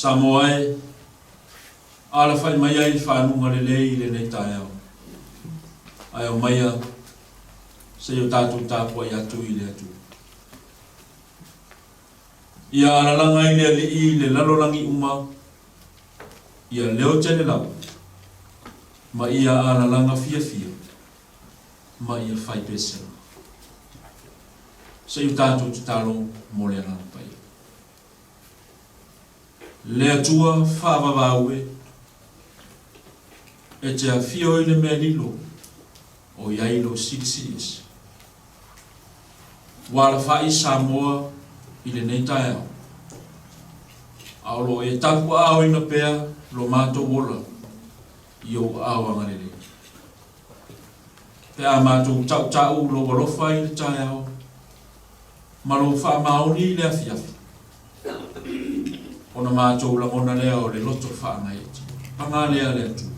Samoa e, alafai mai ai i fanuga lelei i lenei taeao. Ae omaia se i o tatou tapuai atu i le Atua. Ia alalaga i le Alii i le lalolagi uma, ia leo tele lava, ma ia alalaga fiafia, ma ia fai pesega. Se i o tatou tatalo mo le Agaga Paia. Le Atua faavavau e, e te afio i le mea lilo o i ai lou silisili ese. Ua alafai Samoa i lenei taeao, a o lo o e tapuaaoina pea lo matou ola i ou aao agalelei. Pe a matou tautau lou alofa i le taeao ma lou faamaoni i le afiafi, ona matou lagona lea o le loto faagaeetia. Paga lea le Atua,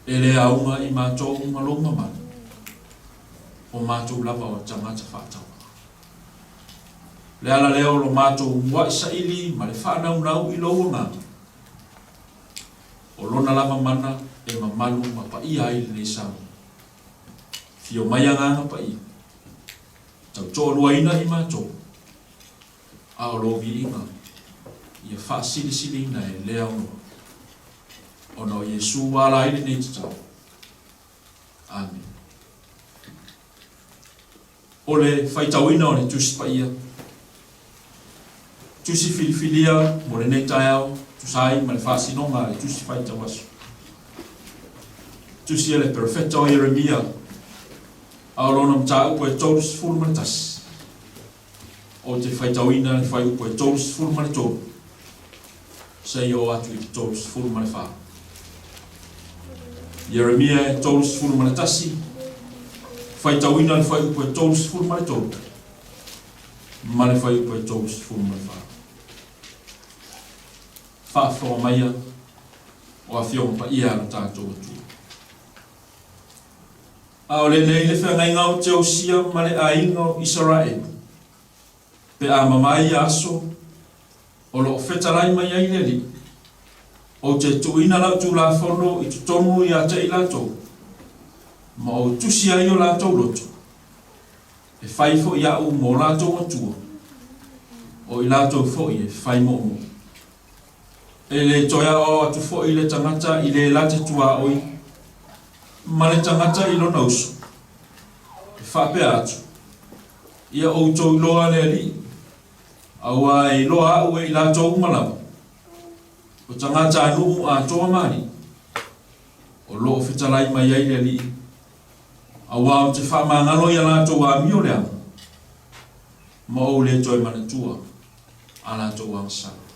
e le auga i matou ma lou mamalu, o matou lava o tagata faatauvaa. O le ala lea o lo matou mua'i saili ma le faanaunau i lou agaga, o lona lava mana e mamalu ma paia ai lenei Samoa. Fio mai Agaga Paia, tautoaluaina i matou, a o lou viiga ia faasilisiliina e le aunoa, ona o Iesu ua ala ai lenei tatalo. Amene. O le faitauina o le Tusi Paia, Tusi filifilia mo lenei taeao, tusa ai ma le faasinoga a le Tusi Faitau Aso. Tusi a le Perofeta o Ieremia, a o lona mataupu e 31. Ou te faitauina le fuaiupu e 33 seia oo atu i le 34. Ieremia e 31, faitauina le fuaiupu e 33 ma le fuaiupu e 34. Faafofoga maia o Afioga Paia a lo tatou Atua. A o lenei le feagaiga o Teosia ma le aiga o Isaraelu, pe a mamae ia aso o lo o fetalai mai ai le Alii, ou te tuuina lau Tulafono i totonu ia te i latou, ma ou tusi ai o latou loto, e fai foi au mo latou atua, o i latou foi e fai moomoo. E le toe aoao atu foi le tagata i le la te tuaoi ma le tagata i lona uso, e faapea atu, Ia outou iloa le Alii, auā e iloa au e i latou uma lava, o tagata a nuu atoa ma alii, o lo o fetalai mai ai le Alii, auā ou te faamagalo i a latou amio leaga, ma ou le toe manatua a latou agasala.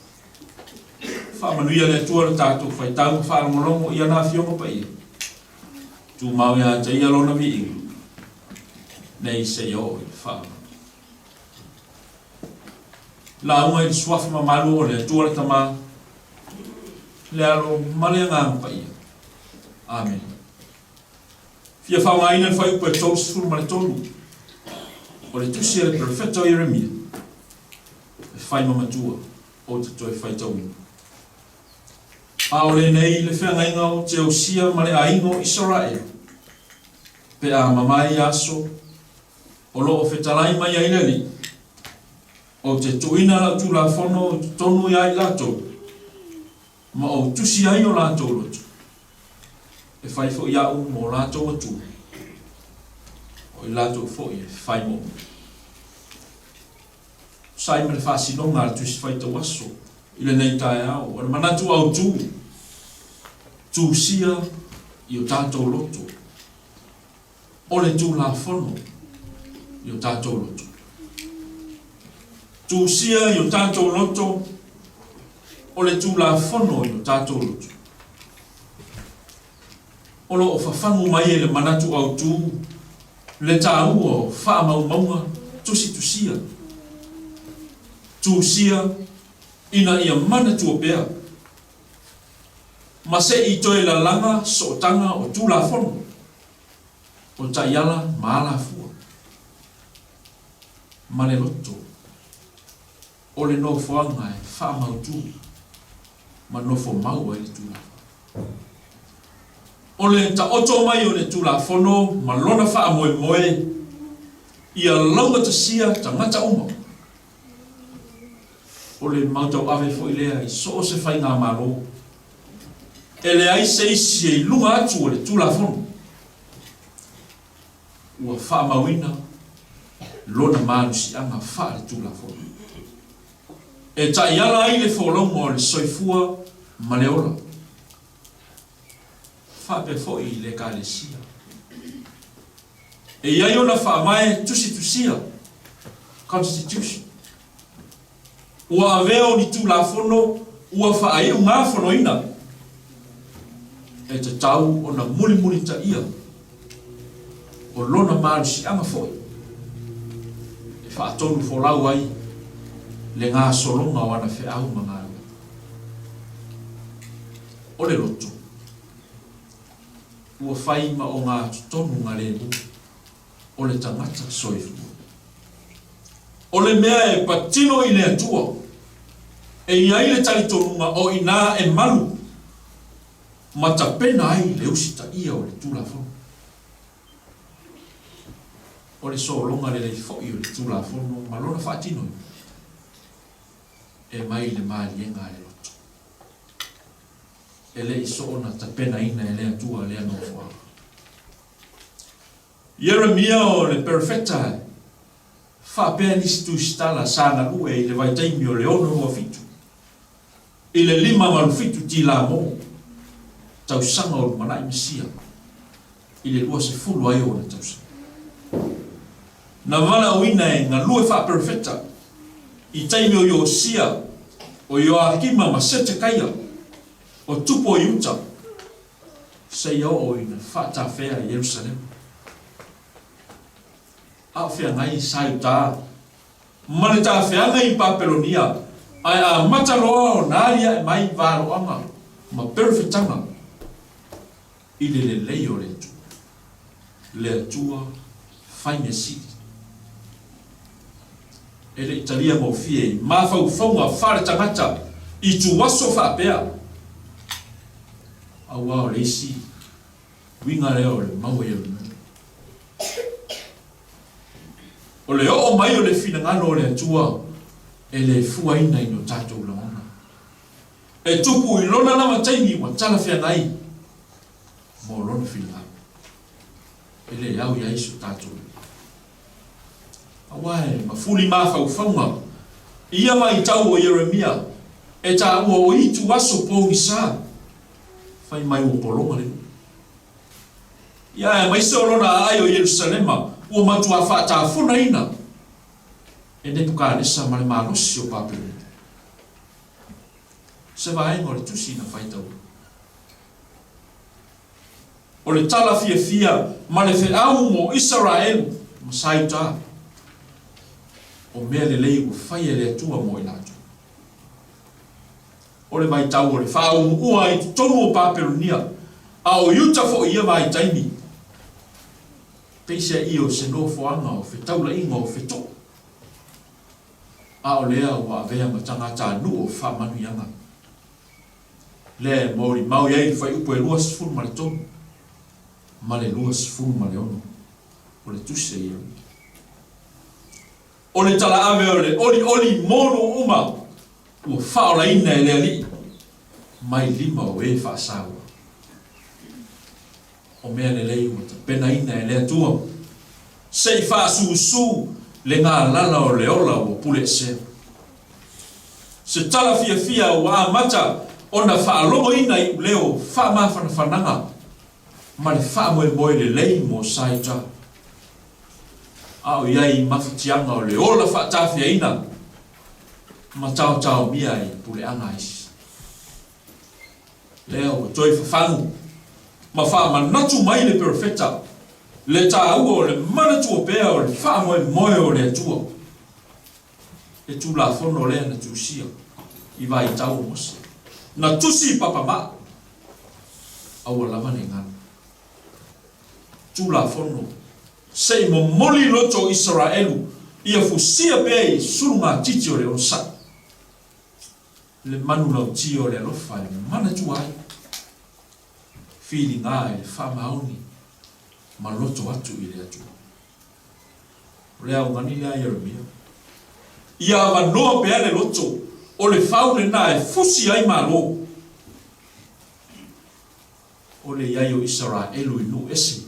Faamanuia le Atua lo tatou faitau ma faalogologo i ana Afioga Paia. Tumau ia te ia Lona viiga, nei seia oo i le faavavau. Lauga i le Suafa mamalu o le Atua le Tama, le Alo ma le Agaga Paia. Amene. Fia faaaogaina le fuaiupu e 33 o le tusi a le Perofeta o Ieremia e fai ma matua ou te toe faitauina. A o lenei le feagaiga o Teosia ma le aiga o Isaraelu, pe a mamae ia aso o lo o fetalai mai ai le Alii, ou te tuuina lau Tulafono i totonu ia i latou, ma ou tusi ai o latou loto, e fai foi au mo latou atua, o i latou foi e fai moomoo. Tusa ai ma le faasinoga a le Tusi Faitau Aso i lenei taeao, o le manatu autu, tusia i o tatou loto, o le Tulafono i o tatou loto. Tusia i o tatou loto, o le Tulafono i o tatou loto. O lo o fafagu mai e le manatu autu le taua o faamaumauga tusitusia, tusia ina ia manatua pea ma se i toe lalaga sootaga o Tulafono, o taiala ma alafua, ma le loto o le nofoaga e faamautu ma nofo mau ai le Tulafono. O le taoto mai o le Tulafono ma lona faamoemoe ia laugatasia tagata uma. O le mautauave foi lea i so o se faigamalo, e leai se isi e i luga atu o le Tulafono ua faamauina lona malosiaga faale-Tulafono e taiala ai le folauga o le soifua ma le ola, faapea foi i le Ekalesia. E i ai ona faavae tusitusia, constitution, ua avea o ni Tulafono ua faaiugafonoina e tatau ona mulimulitaia o lona malosiaga foi e faatonu folau ai le gasologa o ana feau ma galuega. O le loto, ua fai ma ogatotonu galemu o le tagata soifua. O le mea e patino i le Atua, e i ai le talitonuga o inā e malu ma tapena ai le usitaia o le Tulafono. O le sologa lelei foi o le Tulafono ma lona faatinoina, e mai le maliega a le loto. E le i soona tapenaina e le Atua lea nofoaga. Ieremia o le perofeta e faapea nisi tusitala sa galue i le vaitaimi o le 627 i le 587 Tilamo, tausaga o lumanai Mesia, i le 20 ai o ona tausaga. Na valaauina e galue faaperofeta i taimi o Iosia, o Ioakima ma Setekaia, o tupu o Iuta, seia oo ina faatafea i Ierusalema. A o feagai sa Iuta ma le tafeaga i Papelonia, ae amata loa ona aliae mai valoaga ma perofetaga i le lelei o le Atua, le Atua fai mea sili. E le i talia gofie i mafaufauga faaletagata i tuaso faapea, Aua o le isi uiga lea o le maua i Ieremia, o le oo mai o le finagalo o le Atua e le fuaina i no tatou lagona. E tupu i lona lava taimi ua talafeagai mo lona finagalo. E le au i ai so tatou lagona. Aua e mafuli mafaufauga i ia vaitau o Ieremia e taua o itu aso pogisa, fai mai ua pologa le nuu. Ia aemaise o lona aai o Ierusalema ua matuā faatafonaina e Nepukanesa ma le malosi o Papelonia. Se vaega o le tusi na faitaua. O le tala fiafia ma le feau mo Isaraelu ma Saiuta, o mea lelei ua faia e le Atua mo i latou. O le vaitau o le faaumuua i totonu o Papelonia, a o Iuta foi i ia vaitaimi, peiseai o se nofoaga o fetaulaiga o fetuu, a o lea ua avea ma tagatanuu o faamanuiaga. Lea e molimau i ai le fuaiupu e 23 ma le 26 o le Tusi a Ieremia. O le talaave o le olioli mo nuu uma ua faaolaina e le Alii mai lima o e faasaua. O mea lelei ua tapenaina e le Atua, se i faasusu le galala o le ola ua puleesea. Se tala fiafia ua amata ona faalogoina iuleo faamafanafanaga ma le faamoemoe lelei mo Saita. A o i ai mafatiaga o le ola faatafiaina. ma taotaomia i puleaga a isi. Lea ua toe fafagu ma faamanatu mai le Perofeta le taua o le manatua pea o le faamoemoe o le Atua, le Tulafono lea na tusia i vaitau o Mose, na tusi i papamaa, aua lava ne galo. Tulafono, se i momoli loto o Isaraelu ia fusia pea i sulugatiti o le onosai. Le manulautia o le alofa e manatua ai, filiga i le faamaoni ma loto atu i le Atua. O le augani lea a Ieremia. Ia avanoa pea le loto, o le fau lena e fusi ai Malo. O le i ai o Isaraelu i nuu ese,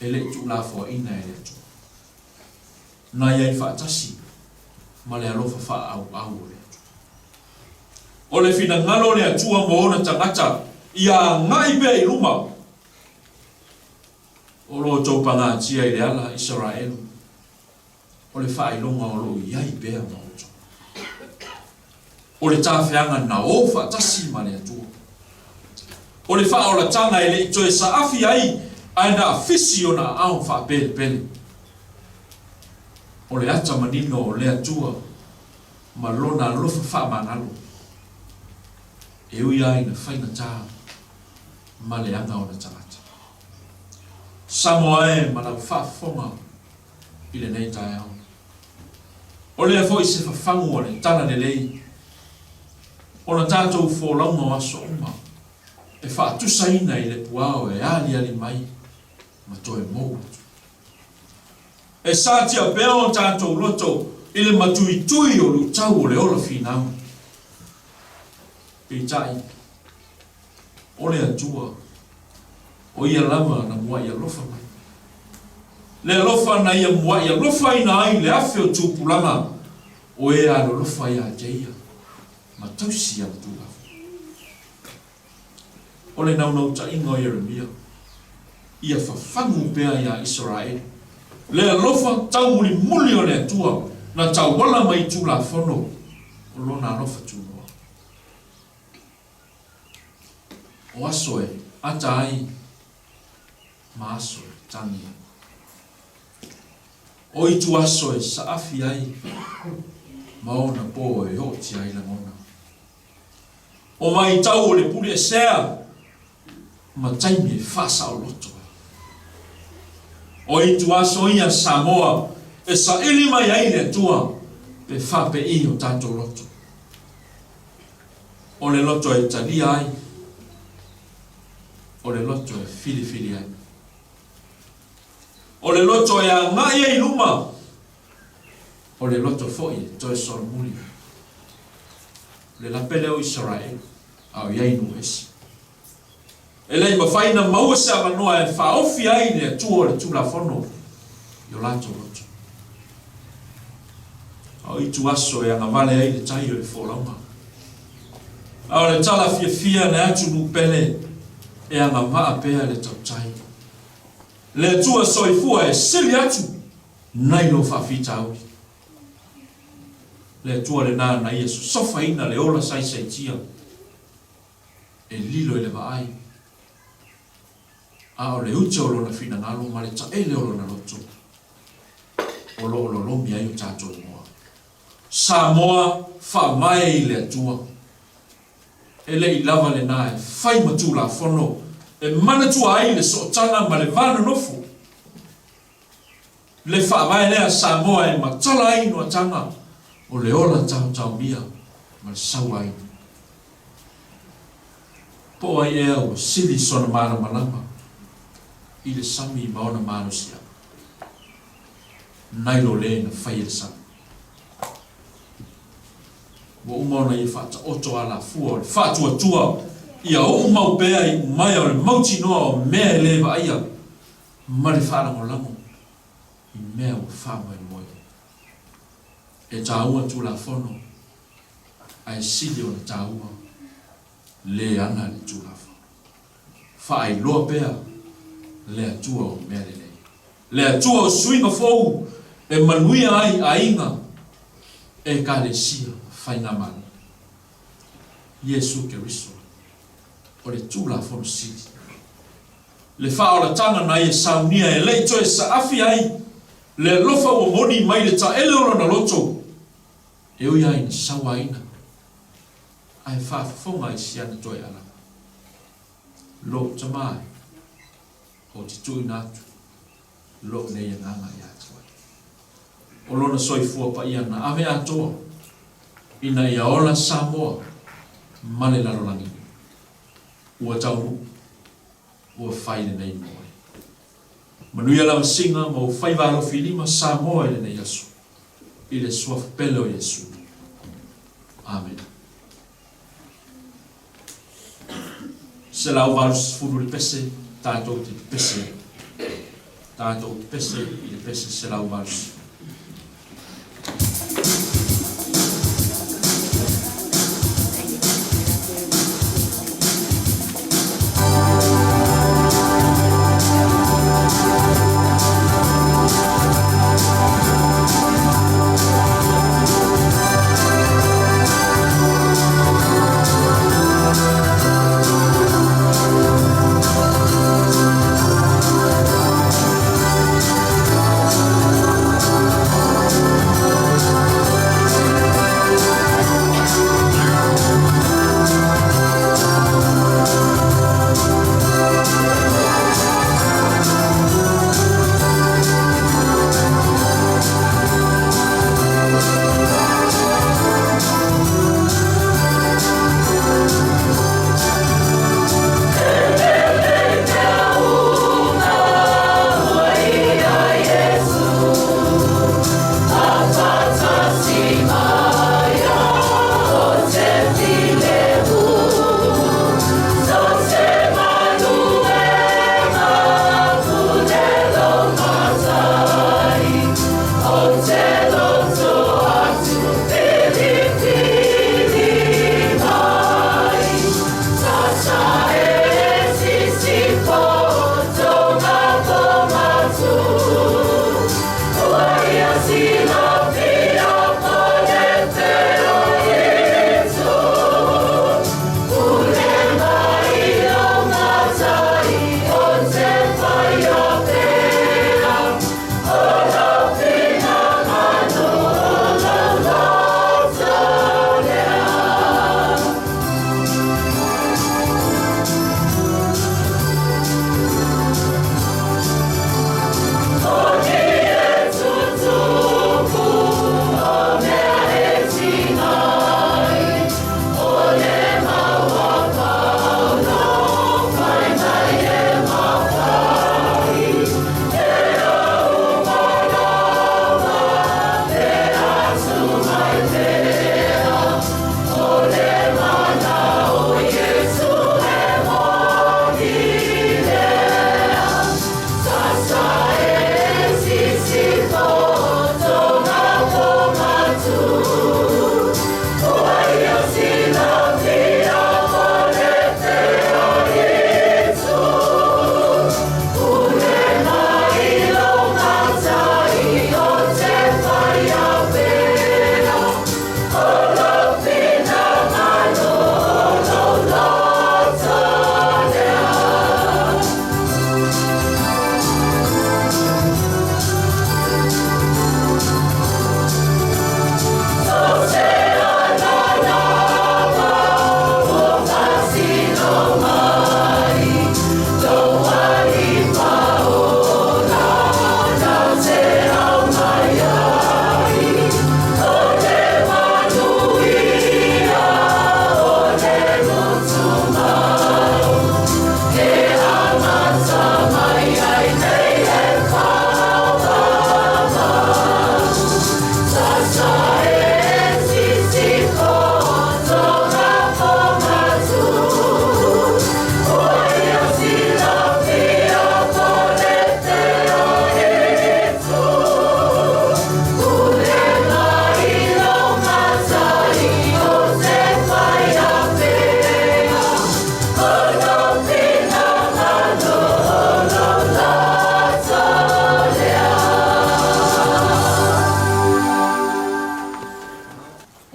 e le i tuulafoaina e le Atua. Na i ai faatasi ma le alofa faaauau o le Atua. O le finagalo o le Atua mo ona tagata ia agai pea i luma. O lo outou pagatia i le ala, Isaraelu, o le faailoga o lo o i ai pea ma outou. O le tafeaga na o faatasi ma le Atua. O le faaolataga e le i toe saafi ai ae na afisi ona aao faapelepele. O le ata manino o le Atua ma Lona alofa faamagalo, e ui lava ina faigata ma leaga ona tagata. Samoa e ma lau faafofoga i lenei taeao. O lea foi se fafagu o le talalelei o la tatou folauga o aso uma e faatusaina i le puao e aliali mai ma toe mou atu. E satia pea o tatou loto i le matuitui o luitau o le ola finau. Peitai, o le Atua, o Ia lava na muai alofa mai. Le alofa na Ia muai alofaina ai le afe o tupulaga o e alolofa ia te Ia ma tausi ana tulafono. O le naunautaiga o Ieremia, ia fafagu pea iā Isaraelu le alofa taumulimuli o le Atua na tauala mai i Tulafono o Lona alofa tunoa. O aso e ata ai ma aso e tangi ai. O itu aso e saafi ai ma ona po e ootia ai lagona. O vaitau o le pule esea ma taimi e faasaoloto ai. O itu aso ia Samoa e saili mai ai le Atua pe faapei o tatou loto. O le loto e talia ai, o le loto e filifili ai. O le loto e agai ai i luma, o le loto foi e toe solomuli ai. O le lape lea o Isaraelu, a o i ai nuu ese. E le i mafai ona maua se avanoa e faaofi ai le Atua o le Tulafono i o latou loto. A o ituaso e agavale ai le tai o le folauga. A o le tala fiafia le atunuu pele e agavaa pea le tautai. Le Atua soifua e sili atu nai lo faafitauli. Le Atua lena na ia sosofaina le ola saisaitia e lilo i le vaai, a o le ute o lona finagalo ma le taele o lona loto o lo o lolomi ai o tatou igoa. Samoa faavae i le Atua. E le i lava lena e fai ma Tulafono e manatua ai le sootaga ma le va nonofo. Le faavae lea Samoa e matala ai noataga o le ola taotaomia ma le sauaina. Po o ai ea ua sili sona malamalama i le sami ma ona malosiaga, nai lo le na faia le sami. Ua uma ona ia faataoto alafua o le faatuatua ia oo mau pea i umaea o le mautinoa o mea e le vaaia ma le faalagolago i mea ua faamoemoe. E taua Tulafono ae sili ona taua le ana le Tulafono. Faailoa pea le Atua o mea lelei. Le Atua o suiga fou e manuia ai aiga. Ekalesia Faigamalo. Iesu Keriso o le Tulafono Sili. Le faaolataga na ia saunia e le i toe saafi ai le alofa ua moni mai le taele o lona loto, e ui lava ina sauaina ae faafofoga i si ana toe alama. Lou tama e, ou te tuuina atu lou nei agaga ia te oe. O lona soifua paia na ave atoa ina ia ola Samoa ma le lalolagi. Ua taunuu, ua fai lenei mo oe. Manuia lavasiga ma ua faiva alofi lima Samoa i lenei aso, i le Suafa pele o Iesu. Amene. 180 le pese, tatou te pepese ai. Tatou pepese i le pese 180.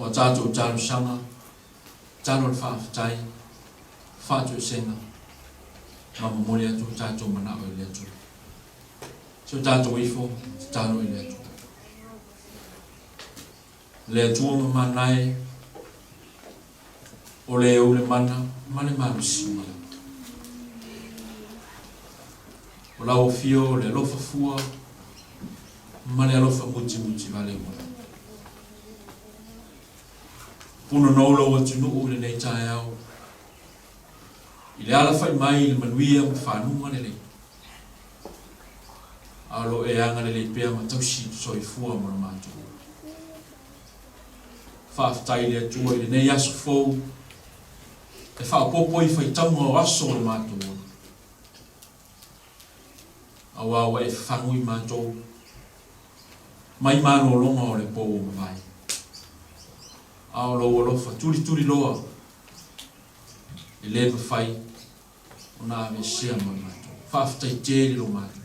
O a tatou talosaga, tatalo le faafetai, faatoesega, ma momoli atu o tatou manao i le Atua. Se o tatou ifo, tatalo i le Atua. Le Atua mamana e, o le ou le mana ma le malosi uma lava. O lau afio o le alofa fua ma le alofa mutimuti vale uma lava. Punonou lou atunuu i lenei taeao, i le alafai mai i le manuia ma fanuga lelei, a o lo o e agalelei pea ma tausi i le soifua mo le matou ola. Faafetai i le Atua i lenei aso fou e faaopoopo i faitauga o aso o le matou ola. Aua ua e fafagu i matou mai malologa o le pou ua mavae. A o lou alofa tulituliloa e le mafai ona aveesea mo i matou. Faafetai tele lo matou.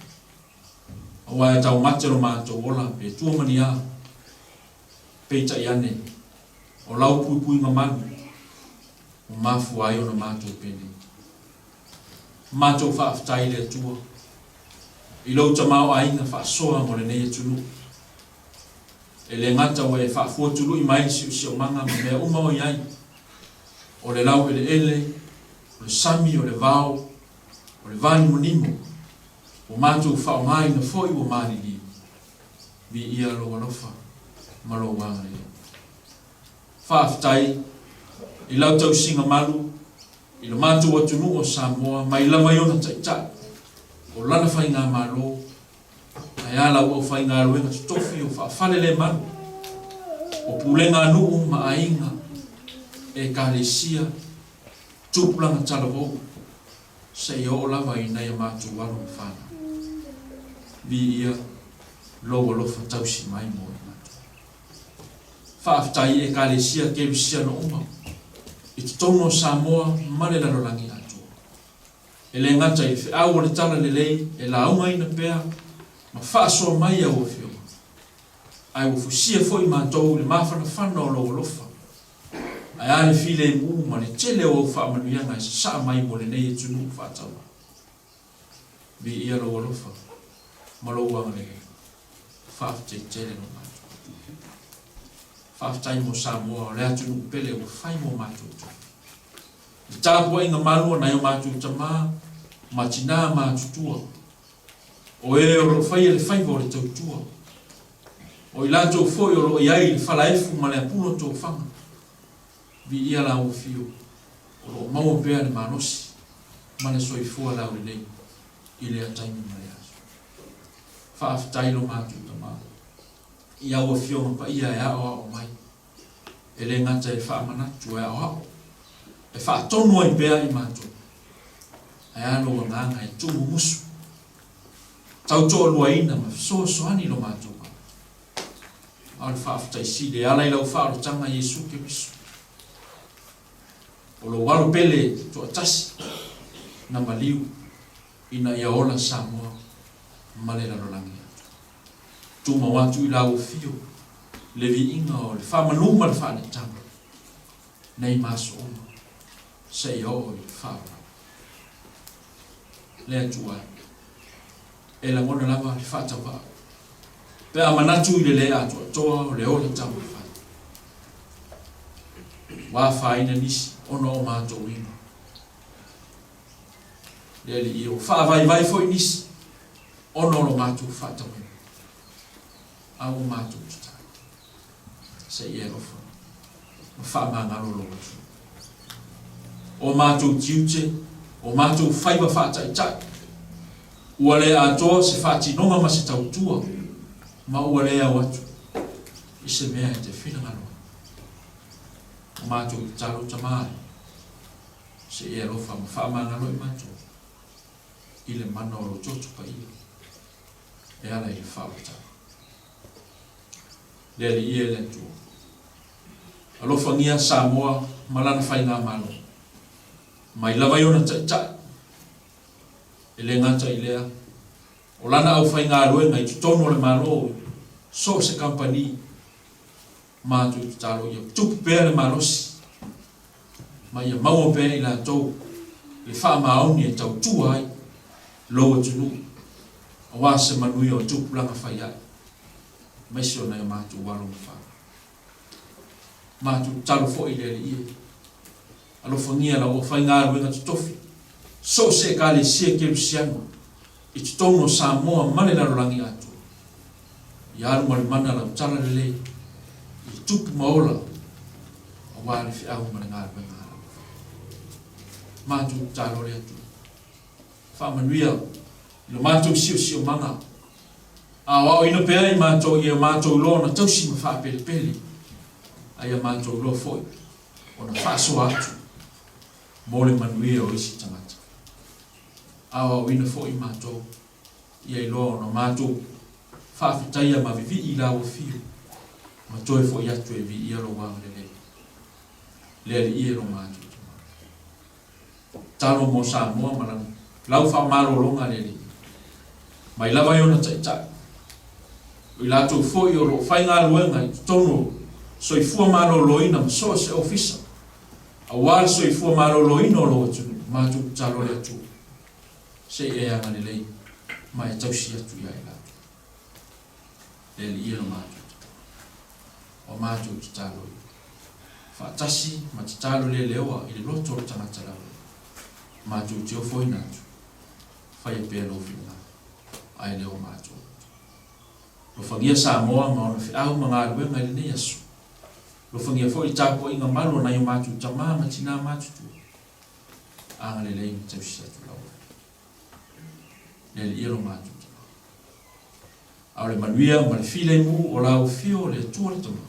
Aua e taumate lo matou ola pe tua ma ni a. Peitai ane, o lau puipuiga malu ua mafua ai ona matou penei. Matou faafetai i le Atua i lou tamaoaiga faasoa mo lenei atunuu. E le gata ua e faafuatului mai le siosiomaga ma mea uma o i ai, o le laueleele, o le sami, o le vao, o le vanimonimo, ua matou faaaogaina foi ua malilie. Viia lou alofa ma lou agalelei. Faafetai i lau tausiga malu i lo matou atunuu o Samoa mai lava i ona taitai, o lana faigamalo, ae a lau aufaigaluega totofi o faafalelemalu, o pulega a nuu ma aiga, ekalesia, tupulaga talavou, seia oo lava i nai a matou alo ma fanau. Viia lou alofa tausi mai mo i matou. Faafetai i Ekalesia Kerisiano uma i totonu o Samoa ma le lalolagi atoa. E le gata i le feau o le Tala Lelei e laugaina pea ma faasoa mai au Afioga, ae ua fusia foi matou i le mafanafana o lou alofa, ae a le filemu ma le tele o au faamanuiaga e sasaa mai mo lenei atunuu faatauvaa. Viia lou alofa ma lou agalelei. Faafetai tele lo matou Atua. Faafetai mo Samoa o le atunuu pele ua fai mo matou tupu. I le tapuaiga malu a nai o matou tama ma tina matutua, o e o lo o faia le faiva o le tautua, o i latou foi o lo o i ai i le falaefu ma le apulo tofaga, viia la afio o lo o maua pea le malosi ma le soifua laulelei i lea taimi ma lea aso. Faafetai lo matou Tama i au Afioga Paia e aoao mai, e le gata e faamanatu, e aoao, e faatonu ai pea i matou. Ae a lou agaga e tuumumusu, tautoaluaina ma fesoasoani lo matou Ao. A o le faafetai sili e ala i lau faaolotaga Iesu Keriso. O lou alo pele toatasi na maliu ina ia ola Samoa ma le lalolagi atoa. Tumau atu i lau afio le viiga o le faamanu ma le faaletaga nei ma aso uma seia oo i le faavavau. Le Atua e, e lagona lava le faatauvaa pe a manatu i le le atoatoa o le ola taumafai. Ua afaina nisi ona o matou iga. Le Alii e, ua faavaivai foi nisi ona o lo matou faatauina, a ua matou tatalo, se i e alofa ma faamagalo lou atunuu. O matou tiute, o matou faiva faataitai, ua le atoa se faatinoga ma se tautua, ma ua le ao atu i se mea e te finagalo ai. O matou tatalo, Tama e, Se i e alofa ma faamagalo i matou i le mana o lou toto paia e ala i le faaolataga. Le Alii e le Atua, alofagia Samoa ma lana faigamalo, mai lava i ona taitai, e le gata i lea, o lana aufaigaluega i totonu o le Malo, so o se kamupani. Matou tatalo ia tupu pea le malosi ma ia maua pea e i latou le faamaoni e tautua ai lou atunuu aua se manuia o tupulaga fai ae, aemaise o nai o matou alo ma fanau. Matou tatalo foi i le Alii e alofagia lau aufaigaluega totofi, so o se Ekalesia Kerisiano i totonu o Samoa ma le lalolagi atoa. Ia alu ma le mana lau talalelei i tupu ma ola aua le feau ma le galuega a lau Afioga. Matou tatalo le Atua. Faamanuia i lo matou siosiomaga, a aoaoina pea i matou ia matou iloa ona tausi ma faapelepele, a ia matou iloa foi ona faasoa atu mo le manuia o isi tagata. Aoaoina foi matou ia iloa ona matou faafetaia ma vivii i lau afio, ma toe foi atu e viia lou agalelei. Le Alii e lo matou Tama. Tatalo mo Samoa ma lana lau faamalologa le Alii. Mai lava i ona taitai, o i latou foi o lo o faigaluega i totonu o soifua maloloina ma so o se ofisa, aua le soifua maloloina o lou atunuu, matou tatalo le Atua, se i e agalelei ma e tausi atu ia i latou. Le Alii e lo matou tatalo. O matou tatalo ia. Faatasi ma tatalo leleoa i le loto o le tagata laulelei. Matou te ofoina atu, faia pea lou finagalo, ae le o matou loto. Alofagia Samoa ma ona feau ma galuega i lenei aso. Alofagia foi le tapuaiga malu a nai o matou tama ma tina matutua. Agalelei ma tausi atu lau Afioga. Le Alii e lo matou Tama. A o le manuia ma le filemu o lau Afio le Atua le Tama.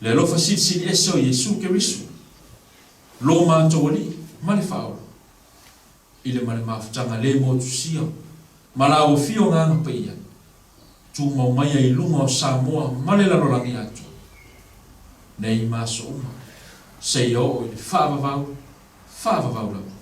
Le alofa silisili ese o Iesu Keriso, lo matou Alii ma le Faaola, i le ma le mafutaga le motusia ma lau Afio Agaga Paia, tumau maia i luga o Samoa ma le lalolagi atoa, nei ma aso uma, seia oo i le faavavau, faavavau lava.